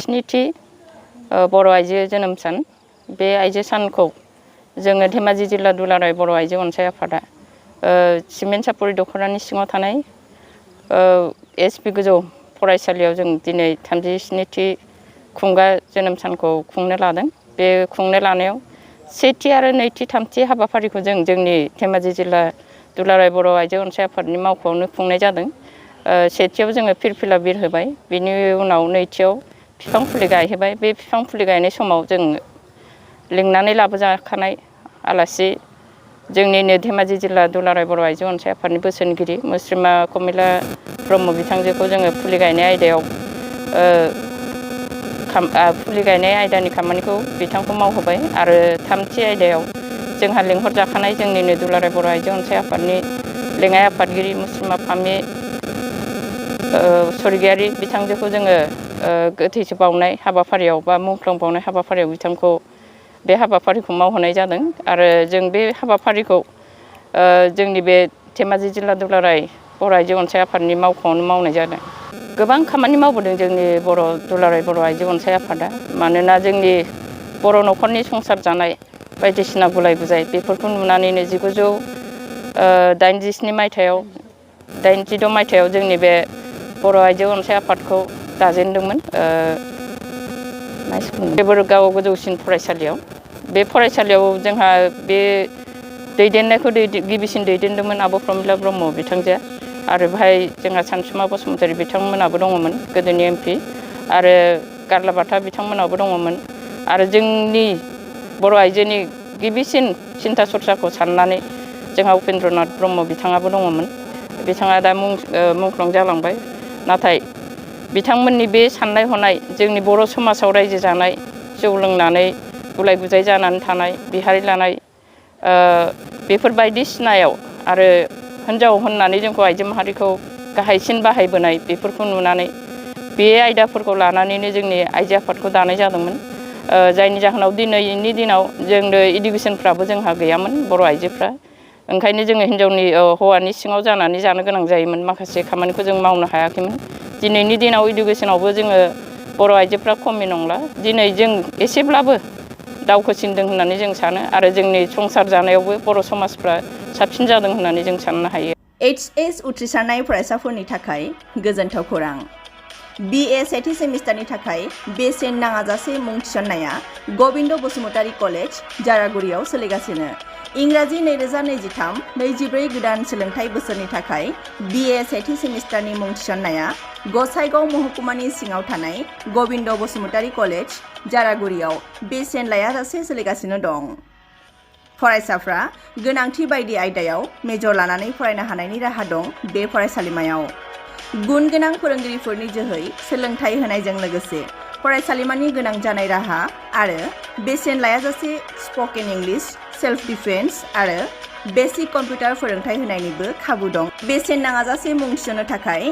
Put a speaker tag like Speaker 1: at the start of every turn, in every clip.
Speaker 1: 37थि बर' आइजो जोनोम सान बे आइजो सानखौ जोङो धेमाजि जिल्ला दुलाराय बर' आइजो अनसाय आफादा सिमेन्ट सापरि दख'रानि सिङाव थानाय एसपि गोजौ फरायसालियाव जों दिनै 37थि खुंगा जोनोम सानखौ खुंनो लादों। बे खुंनो लानायाव सेथि आरो नैथि थामथि हाबाफारिखौ जों जोंनि धेमाजि जिल्ला दुलाराय बर' आइजो अनसाय आफादनि मावख'आवनो खुंनाय जादों। सेथियाव जोङो फिरफिला बिर होबाय, बिनि उनाव नैथियाव बिफां फुलि गायहोबाय। बे बिफां फुलि गायनाय समाव जों लिंनानै लाबोजाखानाय आलासि जोंनिनो धेमाजि जिल्ला दुलाराय बर' आइजो अनसाय आफादनि बोसोनगिरि मुस्रिमा कमिला ब्रह्म बिथांजोखौ जोङो फुलि गायनाय आयदायाव फुलि गायनाय आयदानि खामानिखौ बिथांखौ मावहोबाय आरो थामथि आयदायाव जोंहा लिंहरजाखानाय जोंनिनो दुलाराय बर' आइजो अनसाय आफादनि लेङाइ आफादगिरि मुस्रिमा फामि स्वर्गीयारि बिथांजोखौ जोङो गोथैसो बावनाय हाबाफारियाव बा मुंख्लं बावनाय हाबाफारियाव बिथांखौ बे हाबाफारिखौ मावहोनाय जादों आरो जों बे हाबाफारिखौ जोंनि बे धेमाजि जिल्ला दुलाराय बर' आइजो अनसाय आफादनि मावख'आवनो मावनाय जादों। गोबां खामानि मावबोदों जोंनि दुलाराय बर' आइजो अनसाय आफादा। मानोना जोंनि बर' न'खरनि संसार जानाय बायदिसिना गुलाय गुजाय बेफोरखौ नुनानैनो 1987 मायथाइयाव 86 मायथाइयाव जोंनि बे बर' आइजो अनसाय आफादखौ दाजेनदोंमोन देबोरगाव गोजौसिन फरायसालियाव। बे फरायसालियाव जोंहा बे दैदेननायखौ गिबिसिन दैदेनदोंमोन आब' प्रमिला ब्रह्म बिथांजोआ आरो बेहाय जोंहा सानसुमा बसुमतारी बिथांमोनाबो दङमोन, गोदोनि MP, आरो गारलाबाथा बिथांमोनाबो दङमोन आरो जोंनि बर' आइजोनि गिबिसिन सिन्था सरसाखौ साननानै जोंहा उपेन्द्रनाथ ब्रह्म बिथाङाबो दङमोन। बिथाङा दा मुंख्लं जालांबाय। नाथाय बिथांमोननि बे साननाय हनाय जोंनि बर' समाजाव रायजो जानाय, जौ लोंनानै गुलाय गुजाय जानानै थानाय, बिहारि लानाय बेफोर बायदिसिनायाव आरो हिन्जाव होननानै जोंखौ आइजो माहारिखौ गाहायसिन बाहायबोनाय बेफोरखौ नुनानै बे आयदाफोरखौ लानानैनो जोंनि आइजो आफादखौ दानाय जादोंमोन। जायनि जाहोनाव दिनैनि दिनाव जोंनो इडुकेसनफ्राबो जोंहा गैयामोन बर' आइजोफ्रा। ओंखायनो जोङो हौवानि सिङाव जानानै जानो गोनां जायोमोन, माखासे खामानिखौ जों मावनो हायाखैमोन। दिनैनि दिनाव इडुकेसनावबो जोङो बर' आइजोफ्रा खमि नंला। दिनै जों एसेब्लाबो दावखोसिनदों होननानै जों सानो आरो जोंनि संसार जानायावबो बर' समाजफ्रा साबसिन जादों होननानै जों साननो हायो।
Speaker 2: HS उथ्रिसारनाय फरायसाफोरनि थाखाय गोजोनथाव खौरां। BA सेथि सेमिस्टारनि थाखाय बेसेन नाङाजासे मुं थिसननाया गबिन्द बसुमतारी कलेज जारागुरियाव सोलिगासिनो। इंराजि 2023-24 गोदान सोलोंथाइ बोसोरनि थाखाय BA सेथि सेमिस्टारनि मुं थिसननाया गसाइगाव महकुमानि सिङाव थानाय गबिन्द बसुमतारी कलेज जारागुरियाव बेसेन लायाजासे सोलिगासिनो दं। फरायसाफ्रा गोनांथि बायदि आयदायाव मेजर लानानै फरायनो हानायनि राहा दं बे फरायसालिमायाव। गुन गोनां फोरोंगिरिफोरनि जोहै सोलोंथाइ होनायजों लोगोसे फरायसालिमानि गोनां जानाय राहा आरो बेसेन लायाजासे स्पकेन इंलिश, सेल्फ डिफेन्स आरो बेसिक कम्पिउटार फोरोंथाइ होनायनिबो खाबु दं। बेसेन नाङाजासे मुं थिसननो थाखाय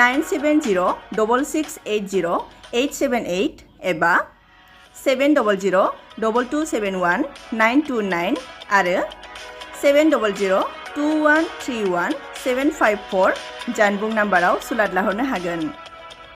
Speaker 2: 9702268078 एबा 70022719229 आरो 70021311754 जानबुं नाम्बाराव सुलाद लाहरनो हागोन।